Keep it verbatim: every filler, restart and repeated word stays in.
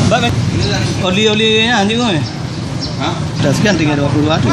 Bak, oli-oli nyan juga, eh? Ha? Dah sekian, tiga dua puluh dua tu.